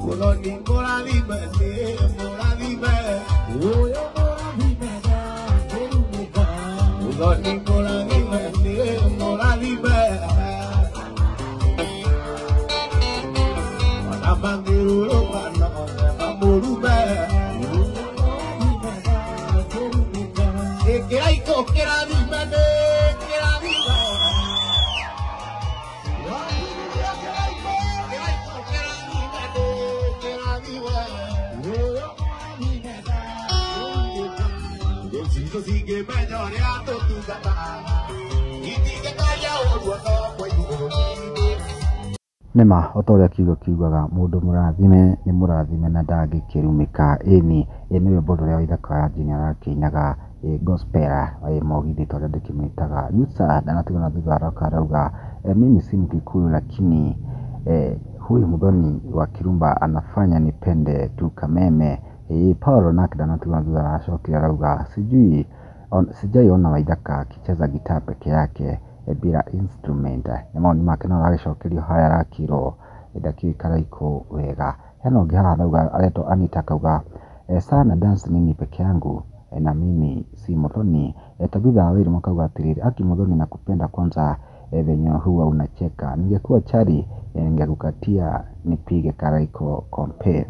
Muthoni mũrathime nĩ mũrathime. Ũyũ mũrathime ndangĩrumĩka. Muthoni mũrathime nĩ mũrathime. Ona mangĩrũrũngana mamũrume. Ũyũ mũrathime ndangĩrumĩka. Kĩraikũ kĩrathime nĩ kĩrathime. Watigithia kĩraikũ. Kĩraikũ kĩrathime nĩ kĩrathime. Ũyũ mũrathime ndangĩrumĩka. Thũ cingĩmenya ũrĩa tũtungataga, itingĩkaria ũru ona ũmwe igũrũ ritũ. Nĩma o ta ũrĩa kiugo kiugaga mũndũ mũrathime nĩ mũrathime na ndangĩkĩrumĩka. Ĩni ĩ nĩ rwĩmbo rũrĩa Waithaka wa Jane arakĩinaga gospel mũgithi ta ũrĩa ndĩkĩmwĩtaga. Yusa ndanatigwo na thutha aroka arauga mimi si Mkikuyu lakini huyu Muthoni wa Kirumba anafanya nipende tu Kameme. Paul nake ndanatigwo na thutha aracokire arauga sijui sijaiona Waithaka akicheza gitaa peke yake bila instrument. Nĩ mawoni make no aragĩcokerio haya arakĩrwo ndakĩũĩ Karaikũ wega. Hena ũngĩ haha arauga aretwo Anita akauga sana dance mimi peke yangu na mimi si Muthoni. Tabitha Wairimu akauga atĩrĩrĩ, aki Muthoni nakupenda kwanza venye huwa unacheka, ningekuwa chali ningekukatia nipige Karaikũ compare.